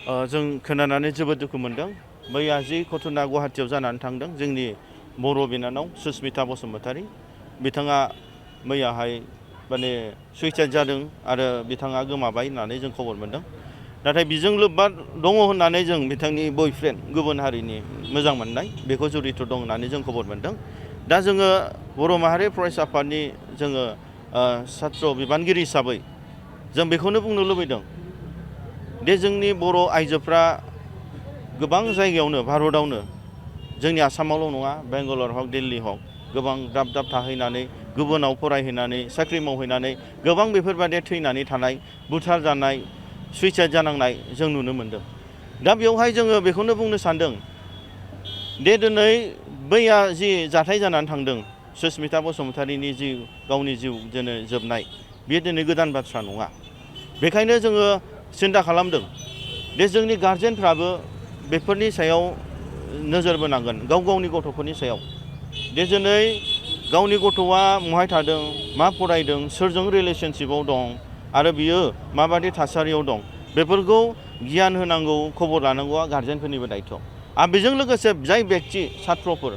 जों खोनानानै जोबोद दुखु मोनदों। मैया जि घटना गुवाहाटीयाव जानानै थांदों जोंनि बर' बिनानाव सुस्मिता बसुमतारी बिथाङा मैयाहाय माने सुइसाइड जादों आरो बिथाङा गोमाबाय होननानै जों खबर मोनदों। नाथाय बिजों लोब्बा दङ होननानै जों बिथांनि बयफ्रेन्ड गुबुन हारिनि मोजां मोननाय बेखौ जड़ित दं होननानै जों खबर मोनदों। दा जोङो बर' माहारि फरायसा आफादनि जोङो सात्र बिबानगिरि हिसाबै जों बेखौनो बुंनो लुबैदों दे जोंनि बर' आइजोफ्रा गोबां जायगायावनो भारतआवनो जोंनि आसामावल' नङा बेंगालर हक दिल्ली हक गोबां दाब दाब थाहैनानै गुबुनाव फरायहैनानै साख्रि मावहैनानै गोबां बेफोरबायदि थैनानै थानाय बुथार जानाय सुइसाइड जानांनाय जों नुनो मोनदों। दा बेवहाय जोङो बेखौनो बुंनो सानदों दे दिनै बैया जि जाथाय जानानै थांदों सुस्मिता बसुमतारीनि जि गावनि जिउ दिनै जोबनाय बे दिनै गोदान बाथ्रा नङा। बेखायनो जोङो सिन्था खालामदों दे जोंनि गार्जेनफ्राबो बेफोरनि सायाव नोजोर बोनांगोन गाव गावनि गथ'फोरनि सायाव दे दिनै गावनि गथ'आ बहाय थादों मा फरायदों सोरजों रिलेशनशिपआव दं आरो बियो माबायदि थासारियाव दं बेफोरखौ गियान होनांगौ खबर लानांगौआ गार्जेनफोरनिबो दायथ'। आरो बेजों लोगोसे जाय बेक्ति छात्रफोर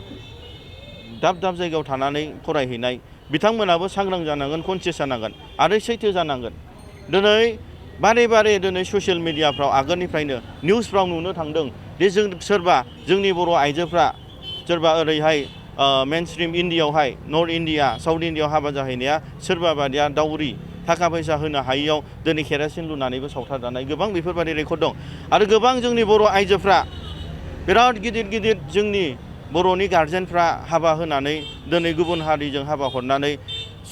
दाब दाब जायगायाव थानानै फरायहैनाय बिथांमोनाबो सांग्रां जानांगोन कनसियास जानांगोन आरो सैथो जानांगोन। दिनै बारे बारे दिनै ससियेल मिडियाफ्राव आगोलनिफ्रायनो निउसफ्राव नुनो थांदों दे जों सोरबा जोंनि बर' आइजोफ्रा सोरबा ओरैहाय मेनस्ट्रिम इन्डियायावहाय नर्थ इन्डिया साउथ इन्डियायाव हाबा जाहैनाया सोरबा बादिया दाउरि थाखा फैसा होनो हायियाव दिनै केरासिन लुनानैबो सावथारजानाय गोबां बेफोरबायदि रेकर्ड दं। आरो गोबां जोंनि बर' आइजोफ्रा बिराद गिदिर गिदिर जोंनि बर'नि गार्जेनफ्रा हाबा होनानै दिनै गुबुन हारिजों हाबा हरनानै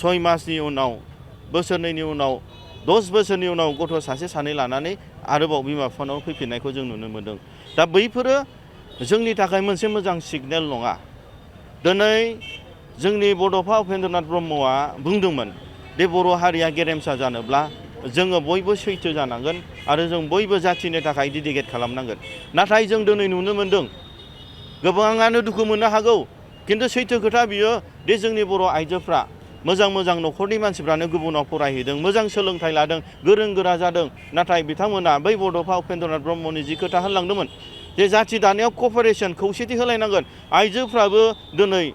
6 मासनि उनाव बोसोरनैनि उनाव 10 बोसोरनि उनाव गथ' सासे सानै लानानै आरोबाव बिमा बिफानाव फैफिननायखौ जों नुनो मोनदों। दा बैफोरो जोंनि थाखाय मोनसे मोजां सिगनेल नङा। दिनै जोंनि बड'फा उपेन्द्रनाथ ब्रह्मआ बुंदोंमोन दे बर' हारिया गेरेमसा जानोब्ला जोङो बयबो सैथो जानांगोन आरो जों बयबो जाथिनि थाखाय डेडिकेट खालामनांगोन। नाथाय जों दिनै नुनो मोनदों गोबाङानो दुखु मोननो हागौ खिन्थु सैथो खोथा बियो दे जोंनि बर' आइजोफ्रा मोजां मोजां न'खरनि मानसिफ्रानो गुबुनाव फरायहैदों मोजां सोलोंथाइ लादों गोरों गोरा जादों। नाथाय बिथांमोना बै बड'फा उपेन्द्रनाथ ब्रह्मनि जि खोथा होनलांदोंमोन जे जाथि दानायाव कपारेसन खौसेथि होलायनांगोन। आइजोफ्राबो दिनै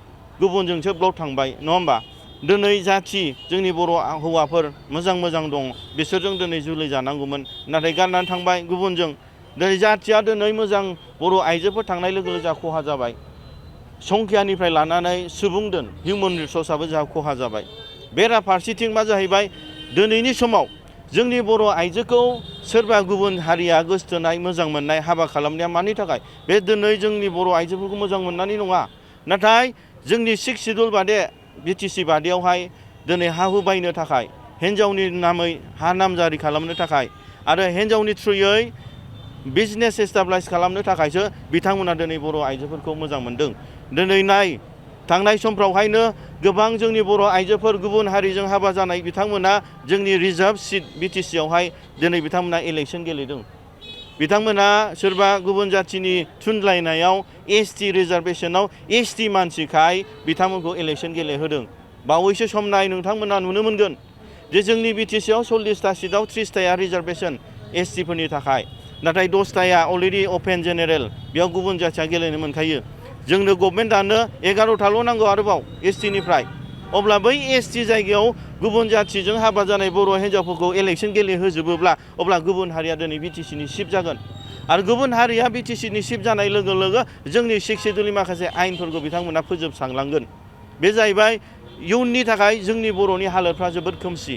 गुबुनजोंसो ब्लक थांबाय नङा होमबा। दिनै जाथि जोंनि बर' हौवाफोर मोजां मोजां दं बिसोरजों दिनै जुलि जानांगौमोन नाथाय गारनानै थांबाय गुबुनजों। दिनै जाथिया दिनै मोजां बर' आइजोफोर थांनाय लोगो लोगो जोंहा खहा जाबाय। संख्यानिफ्राय लानानै सुबुं दोन हिउमेन रिसर्सआबो जोंहा खहा जाबाय। बेराफारसेथिं मा जाहैबाय दिनैनि समाव जोंनि बर' आइजोखौ सोरबा गुबुन हारिया गोसथोनाय मोजां मोननाय हाबा खालामनाया मानि थाखाय बे दिनै जोंनि बर' आइजोफोरखौ मोजां मोननानै नङा। नाथाय जोंनि 6 सिड्युल बादे बिटिसि बादियावहाय दिनै हा हु बायनो थाखाय हिन्जावनि नामै हा नामजारि खालामनो थाखाय आरो हिन्जावनि थ्रुयै बिजनेस एस्टाब्लिश खालामनो थाखायसो बिथांमोना दिनै बर' आइजोफोरखौ मोजां मोनदों। दिनै नाय थांनाय समफ्रावहायनो गोबां जोंनि बर' आइजोफोर गुबुन हारिजों हाबा जानाय बिथांमोना जोंनि रिजार्भ सिट बिटिसियावहाय दिनै बिथांमोना इलेक्सन गेलेदों। बिथांमोना सोरबा गुबुन जाथिनि थुनलायनायाव एसटि रिजार्भेसनाव एसटि मानसिखाय बिथांमोनखौ इलेक्सन गेलेहोदों। बावैसो सम नाय नोंथांमोना नुनो मोनगोन जे जोंनि बिटिसियाव 40टा सिटआव 30टाया रिजार्भेसन एसटिफोरनि थाखाय नाथाय 10टाया अलरेडि अपेन जेनेरेल बेयाव गुबुन जाथिया गेलेनो मोनखायो। जोंनो गभर्नमेन्टआनो 11टाल' नांगौ आरोबाव एसटिनिफ्राय। अब्ला बै एसटि जायगायाव गुबुन जाथिजों हाबा जानाय बर' हिन्जावफोरखौ इलेक्सन गेलेहोजोबोब्ला अब्ला गुबुन हारिया दिनै बिटिसिनि चिफ जागोन आरो गुबुन हारिया बिटिसिनि चिफ जानाय लोगो लोगो जोंनि 6 सिड्युलनि माखासे आयेनफोरखौ बिथांमोना फोजोबस्रांलांगोन। बे जाहैबाय इयुननि थाखाय जोंनि बर'नि हालोदफ्रा जोबोद खोमसि।